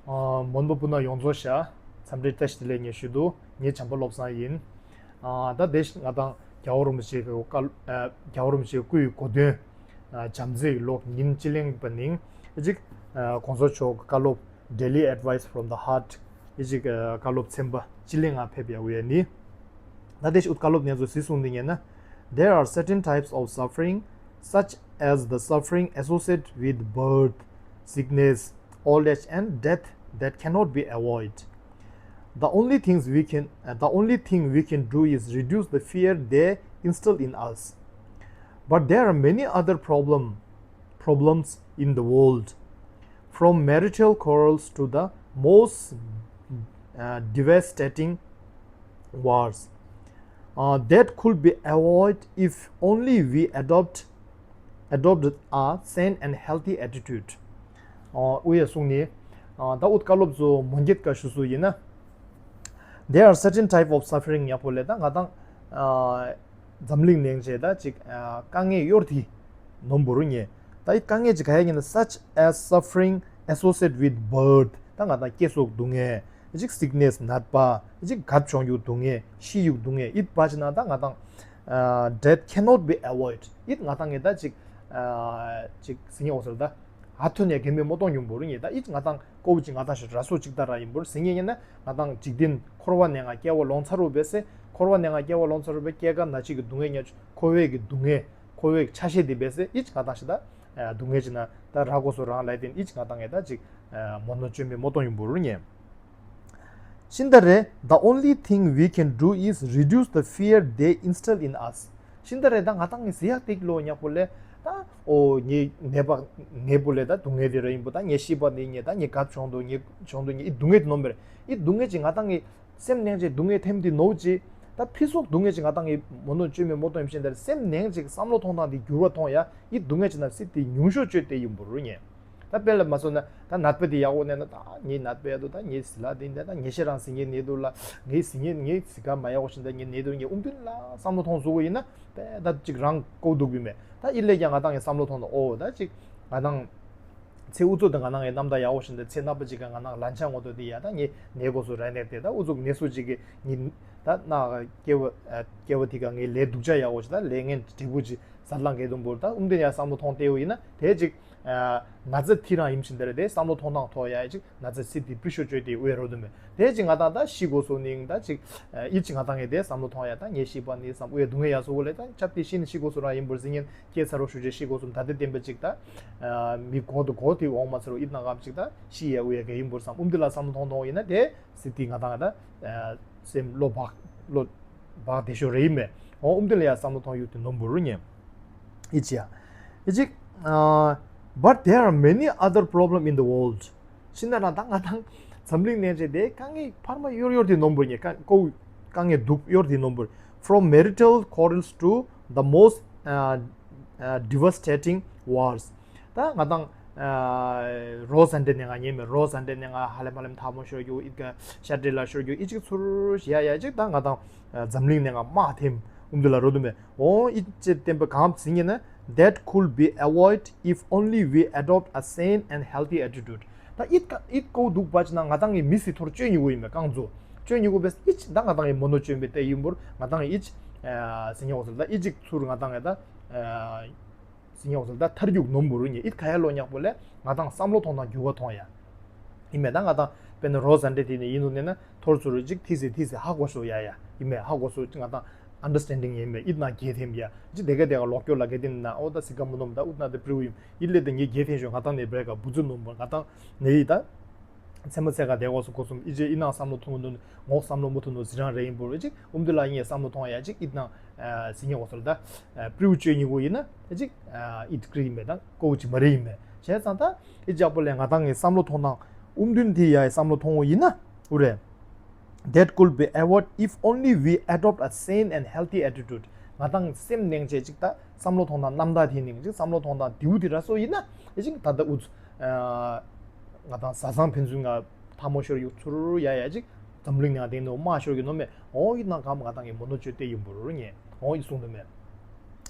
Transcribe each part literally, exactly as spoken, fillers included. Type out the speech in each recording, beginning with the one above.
ཨ། མོན་པ་སྤུན་ཟླ་ཡོངས་རྫོགས་ཤ་འཚམས་འདྲི་བཀྲ་ཤིས་བདེ་ལེགས་ངས་ཞུ་འདུག་ངའི་བྱམས་པ་བློ་བཟང་ཡིན། ཨ། ད་དེ་ང་དང་རྒྱལ་བ་རིན་པོ་ཆེ་གི་བཀའ་ཨ། རྒྱལ་བ་རིན་པོ་ཆེའི་སྐུའི་གོ་སྟོན། ཨ། བྱམས་བརྩེའི་ལོ་ཉིན་སྤྱི་གླིང་པ་ནིང་ཨེ་ཅིག་ཨ། གོང་ས་མཆོག་གི་བཀའ་སློབ། Daily Advice from the Heart ཨེ་ཅིག་ཨ། བཀའ་སློབ་ཚན་པ་སྤྱི་གླིང་ང་ཕེབས་ཡ་འོ་ཡ་ནི། ད་དེ་ཤོད་བཀའ་སློབ་ནས་ཚོ་སི་གསུང་འདི་ཉན་ན། There are certain types of suffering, such as the suffering associated with birth, sickness, old age, and death, that cannot be avoided. The only things we can, uh, the only thing we can do is reduce the fear they instill in us. But there are many other problem, problems in the world, from marital quarrels to the most uh, devastating wars, uh, that could be avoided if only we adopt adopted a sane and healthy attitude. ཨོ། ཨུ་ཡ་གསུང་ནི། ཨ། ད་ཨུ་བཀའ་སློབ་ཚོ་མོན་སྐད་ཀ་ཞུ་སུ་ཡིན་ན། There are certain type of suffering ཡག་པོ་ལས་ད་ང་དང་། ཨ། འཛམ་གླིང་ནང་བྱས་ད་ཅིག་ཨ། དཀའ་ངལ་གཡོར་དེ་ནོམ་བོ་རུ་ཉེ། ད་ཨི་དཀའ་ངལ་ཅིག་ག་ཡ་ཉེ་ན། such as suffering associated with birth ད་ང་དང་སྐྱེ་སོགས་སྡུག་བསྔལ། ཅིག་sickness ནད་པ། ཅིག་རྒད་བྱུང་རྒྱུ་སྡུག་བསྔལ། ཤི་ཡུག་སྡུག་བསྔལ། ཨིད་པ་ཅི་ན་ད་ང་དང་། ཨ། death cannot be avoided ཨིད་ང་དང་ངེ་ད་ཅིག་ཨ། ཅིག་ཟིན་ཡོག་ཟེར་ད། ཨ་ཐོན་ཡ་གེ་མེ་མོ་གཏོང་ཡོང་བོ་རུ་ཉེ། ད་ཨིད་ང་དང་ཀོ་བུ་ཅིག་ང་དང་ཞིག་ར་སོ་ཅིག་ད་ར་ཡིན་བོ་རུ་ཟིན་ཡེ་ཉེ་ན། ང་དང་འཇིག་རྟེན་འཁོར་བ་ནས་ང་སྐྱེ་བ་ལོང་ཚ་རུ་བེ་སེ། འཁོར་བ་ནས་ང་སྐྱེ་བ་ལོང་ཚ་རུ་བེ་སྐྱེ་རྒ་ན་འཆི་གི་སྡུག་བསྔལ་ཉ་འཁོར་བའི་གི་སྡུག་བསྔལ། འཁོར་བའི་ཆ་ཤས་དེ་བེ་སེ་ཨིད་ང་དང་ཞིག་ད། སྡུག་བསྔལ་ཅིག་ན་ད་ར་གོ་སོ་རང་ལས་དེ་ཨིད་ང་དང་ངེ་ད་ཅིག་མོ་ནོ་བཅོས་མེ་མོ་གཏོང་ཡོང་བོ་རུ་ཉེ། ཤིན་ད་རེ། The only thing we can do is reduce the fear they instill in us. ཤིན་ད་རེ་ད་ང་དང་ངི་ཟི་ཡག་ཏིག་ལོ་ཉག་པོ་ལས་ད། ཨོ་ངའི་ནད་པ་ངའི་བུ་ལས་ད་སྡུག་བསྔལ་དེ་ར་ཡིན་པོ་ད་ངའི་ཤི་བ་ནི་ངའི་ད་ངའི་གབ་བྱུང་དུ་ངའི་བྱུང་དུ་ངའི་ཨི་སྡུག་བསྔལ་དེ་ནོམ་པེར་ཨི་སྡུག་བསྔལ་ཅིག་ང་དང་ངི་སེམས་ནང་ཅིག་སྡུག་བསྔལ་ཐེམ་དེ་ནོ་ཅི། ད་ཕི་སོག་སྡུག་བསྔལ་ཅིག་ང་དང་ངི་མོ་ནོ་བཅོས་མེ་མོ་གཏོང་ཡིན་ཤིན་ད་རེ་སེམས་ནང་ཅིག་བསམ་བློ་ཐོང་ཐང་དེ་འགྱུར་བ་ཐོང་ཡ་ཨི་སྡུག་བསྔལ་ཅིག་ན་སི་དེ་ཉུང་ཤོས་བཅོས་དེ་ཡིན་པོ་རུ་ཉེ། ད་དཔེ་ལ་མ་སོང་ན་ད་ནད་པ་དེ་ཡག་པོ་ནས་ན་ད་ངའི་ནད་པ་ཡག་འདུག་ད་ངའི་ཟི་ལ་དེ་འདྲ་ད་ངའི་ཤེད་རང་ཟི་ངའི་ནད་འདུག་ལ་ངའི་ཟི་ངའི་ངའི་ཟི་ག་མ་ཡག་པོ་ཤིན་ད་ངའི་ནད་འདུག་ངའི་ཨུམ་དུན་ལ་བསམ་བློ་ཐོང་བཟོ་གོ་ཡིན་ན་དཔེ་ད་ཅིག་རང་ཀོ་འདུག་བི་མེད། ད་ཨི་ལས་ཀྱང་ང་དང་ངའི་བསམ་བློ་ཐོང་ན་ཨོ་ད་ཅིག་ང་དང་ཚེ་ཨུ་ཚོ་དང་ང་དང་ངའི་རྣམ་ཐར་ཡག་པོ་ཤིན་ད་ཚེ་ནག་པ་ཅིག་ག་ང་དང་ལན་ཆ་ངོ་ཏོ་དེ་ཡ་ད་ངའི་ནད་གོ་སོ་ར་ནད་དེ་ད་ཨུ་ཚོ་ནད་སོ་ཅིག་གི་ངའི་ད་ན་སྐྱེ་བ་སྐྱེ་བ་དེ་ག་ངའི་ལས་སྡུག་ཅག་ཡག་པོ་ཅིག་ད་ལས་ངན་འབྲས་བུ་ཅིག་ཟ་ལང་གེ་དུམ་བུར་ད་ཨུམ་དེ་ཡ་བསམ་བློ་ཐོང་ཏེའོ་ཡིན་ན་དེ་ཅིག་ན་ཚ་ཐི་རང་ཡིན་ཕྱིན་དེར་དེ་བསམ་བློ་ཐོང་ཐང་ཐོ་ཡ་ཅིག་ན་ཚ་སི་དེ་པི་ཤོ་བཅོས་ཏེ་དབེ་རོ་དུ་མེད། དེ་ཅིག་ང་དང་ད་ཤི་དགོས་སོ་ནིང་ད་ཅིག་ཨི་ཅིག་ང་དང་ངས་དེ་བསམ་བློ་ཐོང་ཡ་ད་ངས་ཤི་བ་ནི་བསམ་དབེ་སྡུག་བསྔལ་ཡ་སོ་གོ་ལེ་ད་ཆབ་དེ་ཤི་ནི་ཤི་དགོས་སོ་རང་ཡིན་པར་ཟིན་ངན་སྐྱེ་ཚ་རོ་ཤུ་ཅེ་ཤི་དགོས་སོ་ད་དེ་བསྟན་པ་ཅིག་ད་མི་གོ་དུ་གོ་དེ་འོང་མ་ཚར་རོ་ཨི་ན་གམ་ཅིག་ད་ཤི་ཡ་དབེ་ག་ཡིན་པར་བསམ་ཨུམ་དེ་ལ་བསམ་བློ་ཐོང་ཐོང་ཡིན་ན་དེ་སི་དེ་ང་དང་ད་སེམས་བློ་བག་བློ་བག་དེ་ཤོ་རེ་ཡིན་མེད་འོང་ཨུམ་དེ་ལ་ཡ་བསམ་བློ་ཐོང་ཡུག་དེ་ནོམ་བུ་རུ་ཉན། ཨི་ཅི་ཡ། ཨི་ཅི། ཨ། But there are many other problems in the world. ཤིན་ད་ར་ད་ང་དང་འཛམ་གླིང་ནས་རེད་དེ་དཀའ་ངལ་འཕར་མ་ཡོར་ཡོར་དེ་ནོམ་བུ་ཉེ་དཀའ་ཀོ་དཀའ་ངལ་སྡུག་ཡོར་དེ་ནོམ་བུ། From marital quarrels to the most uh, uh, devastating wars. ད་ང་དང་ཨ། རོ་ཟན་དེ་ནས་ང་ཉེ་མེད་རོ་ཟན་དེ་ནས་ང་ཧ་ལམ་ཧ་ལམ་ཐ་མོ་ཤོར་རྒྱུ་ཨི་ཀ་ཤ་དྲེ་ལ་ཤོར་རྒྱུ་ཨི་ཅིག་ཚུར་ཡ་ཡ་ཅིག་ད་ང་དང་འཛམ་གླིང་ནས་ང་དམག་ཐེམ་ཨུམ་དེ་ལ་རོ་དུ་མེད་འོང་ཨི་ཅེ་བསྟན་པ་གང་ཟིན་ཡིན་ན། That could be avoided if only we adopt a sane and healthy attitude. ད་ཨིད་ཀ་ཨིད་ཀོ་འདུག་པ་ཅི་ན་ང་དང་གི་མི་སི་ཐོར་བཅོས་ཉུ་གུ་ཡིན་པས་གང་ཚོ་བཅོས་ཉུ་གུ་བས་ཨིད་ད་ང་དང་གི་མོ་ནོ་བཅོས་པའི་ཏེ་ཡིན་པོར་ང་དང་གི་ཨིད་ཟིན་ཡོག་ཟེར་ད་ཨིད་ཅིག་ཚུར་ང་དང་གི་ད། སྲིང་ཡོག་ཟེར་ད་ཐར་རྒྱུག་ནོམ་བུ་རུ་ཉེ་ཨིད་ཁ་ཡ་ལོ་ཉག་པོ་ལས་ང་དང་བསམ་བློ་ཐོང་དང་འགྱུར་བ་ཐོང་ཡ། ཡིན་མེད་ད་ང་དང་དཔེར་ན་རོ་ཟ་འདྲེ་དེ་ནས་ཡིན་ནོ་ནས་ན་ཐོར་ཚུ་རུ་ཅིག་ཐི་སི་ཐི་སི་ཧ་གོ་ཤོ་ཡ་ཡ་ཡིན་མེད་ཧ་གོ་སོ་ཅིག་ང་དང་understanding ཡིན་མེད་ཨིད་ན་གེ་ཐེམ་ཡ་ཅིག་དེ་ག་དེ་ག་ལོག་སྐྱོ་ལ་གེ་ཐེམ་ན་ཨོ་ད་སི་ཀ་མུ་ནོམ་ད་ཨུད་ན་དེ་པྲིའུ་ཡིན་ཨིད་ལེ་དེ་ངེ་གེ་ཐེམ་ཤོ་ང་དང་ནས་བྲེ་ག་བུ་ཚུ་ནོམ་བུ་ང་དང་ནས་ཡི་ད། མཚན་མོ་ཚེ་ག་དེ་འོག་སུ་སྒོ་གསུམ་ཨི་ཅེ་ཨི་ནང་བསམ་བློ་ཐུང་ངུ་ངོག་བསམ་བློ་མུ་ཐུང་ནོ་ཟི་རང་རེ་ཡིན་པོ་ཨི་ཅེ་ཨུམ་དུ་ལ་ཡིན་ཡ་བསམ་བློ་ཐོང་ཡ་ཅིག་ཨི་ནང་ཟི་ཉེ་འོག་སུ་ལ་ད་པྲིའུ་བཅོས་ཉི་གུ་ཡིན་ན་ཨི་ཅིག་ཨི་ཀྲི་ཡིན་མེད་དང་ཀོ་ཅི་མ་རེ་ཡིན་མེད་བྱས་ཙང་ད་ཨི་ཅག་པོ་ལས་ང་དང་ངི་བསམ་བློ་ཐོང་ནང་ཨུམ་དུན་དེ་ཡ་བསམ་བློ་ཐོང་ངོ་ཡིན་ན་ཨུ་རེ། That could be avoided if only we adopt a sane and healthy attitude. ང་དང་སེམས་ནང་བྱས་ཅིག་ད་བསམ་བློ་ཐོང་ནང་རྣམ་དག་དེ་ནིང་ཅིག་བསམ་བློ་ཐོང་ནང་དེའུ་དེ་ར་སོ་ཡིན་ན་ཨི་ཅིག་ད་ད་ཨུ་ཚུ། ང་དང་བཟའ་ཚང་ཕན་ཚུན་ང་ཐ་མོ་ཤོར་ཡུག་ཚུར་ཡ་ཡ་ཅིག་འཛམ་གླིང་ནང་དེང་དུ་དམག་ཤོར་གི་ནོ་མེད་འོ་ཡི་ནང་གམ་ང་དང་གི་མོ་ནོ་ཅོ་ཏེ་ཡིན་པོ་རུ་ཉེ་འོ་ཡི་གསུང་དུ་མེད།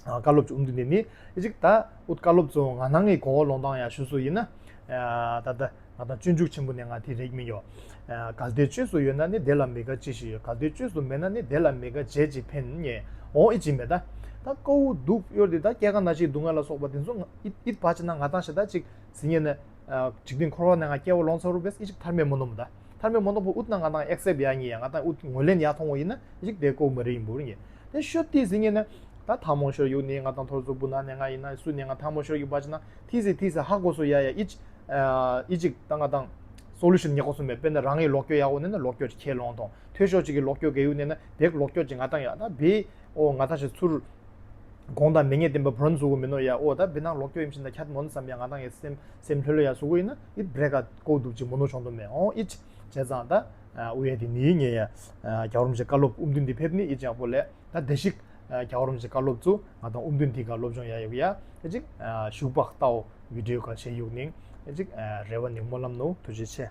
བཀའ་སློབ་ཅིག་ཨུམ་དུ་ནི་ནི་ཨི་ཅིག་ད་ཨུ་བཀའ་སློབ་ཚོ་ང་ནང་གི་གོ་བ་ལོང་དང་ཡ་ཞུ་སུ་ཡིན་ན་ད་ད་ ང་དང་སྤྱོད་འཇུག་ཆེན་པོ་ནས་ང་དེ་རེག་མི་ཡོད། ཨ་གལ་ཏེ་བཅོས་སུ་ཡོད་ན་ནི། དེ་ལ་མི་དགའ་ཅི་ཞིག་ཡོད། གལ་ཏེ་བཅོས་སུ་མེད་ན་ནི། དེ་ལ་མི་དགའ་བྱས་ཅི་ཕན་ཉེ། འོ་ཨི་ཅི་མེད་ད། ད་ཀའུ་དུག་ཡོད་དེ། ད་སྐྱེ་རྒ་ན་འཆིའི་སྡུག་བསྔལ་ལ་སོགས་པ་དེ་ཚོ་ང་ཨི་ཨི་བ་ཅི་ན་ང་དང་ཞེ་ད་ཅིག་ཟིན་ཡེ་ནས། ཨ་འཇིག་རྟེན་འཁོར་བ་ནས་ང་སྐྱེ་བ་ལོངས་ཚར་རུ་བས་ཨི་ཅིག་ཐར་མེད་མོ་ནོ་མོ་ད། ཐར་མེད་མོ་ནོ་པོ་ཨུད་ན་ང་དང་ཨེག་སེབ་ཡ་ཉེ་ཡ། ང་དང་ཨུད་ངོས་ལེན་ཡ་ཐོང་བ་ཡིན་ན་ཨི་ཅིག་དེ་ཀའུ་མ་རེ་ཡིན་པུར་ཉེ། དེ་ཤོད་དེ་ཟིན་ཡེ་ནས། ད་ཐ་མོ་ཤོར་ཡུག་ནི་ང་དང་ཐོར་ཚུ་བུ་ན་ནས་ང་ཡིན་ན་སུ་ནས་ང་ཐ་མོ་ཤོར་ཡུག་བ་ཅི་ན་ཐི་སི་ཐི་སི་ཧ་གོ་སོ་ཡ་ཡ་ཨི་ཅིག་ཨི་ཅིག་ད་ང་དང་སོ་ལུ་ཤན་ཉེ་གོ་སོ་མེད། དཔེར་ན་རང་གི་ལོག་སྐྱོ་ཡ་འོ་ནས་ན་ལོག་སྐྱོ་ཅིག་ཁས་ལོང་ཐོང་། ཐོས་ཤོག་ཅིག་གི་ལོག་སྐྱོ་གེ་ཡུག་ནས་ན་བེག་ལོག་སྐྱོ་ཅིག་ང་དང་ཡ་ད་བེ་འོ་ང་དང་ཞིག་ཚུར་དགོངས་དག་མེད་ངེས་བསྟན་པ་བུ་རོན་ཚུ་གུ་མི་ནོ་ཡ། འོ་ད་བེ་ནང་ལོག་སྐྱོ་ཡིན་ཕྱིན་ད་ཁྱད་མོ་ན་བསམ་ཡ་ང་དང་ཡ་སེམས་སེམས་ལྷོད་ལྷོད་ཡ་སུ་གུ་ཡིན་ན་ཨི་བེ་རེ་ཀ་ཀའུ་དུག་ཅིག་མོ་ནོ་ཆོང་དོ་མེད། འོ་ཨི་ཅིག་བྱས་ཙང་ད་ཨ་འུ་ཡ་དེ་ནི་ངེ་ཡ་ཨ་རྒྱལ་བ་རིན་པོ་ཆེ་བཀའ་སློབ་ཨུམ་བདུན་འདི་ཕེབས་ནི་ཨི་ཅག་པོ་ལས། ད་བདེ་གཤེགས་རྒྱལ་བ་རིན་པོ་ཆེ་བཀའ་སློབ་ཚུ་ང་དང་ཨུམ་བདུན་འདི་ག་སློབ་སྦྱོང་ཡ་ཡོད་ཡ། ཨེ་ཅིག་བཞུགས་པ་ལྟའོ་བི་ཌིའོ་ག་ཤེས་ཡོད་ནིང་ཨེ་ཅིག་རེ་བ་ནིང་སྨོན་ལམ་ནོ། ཐུགས་རྗེ་ཆེ།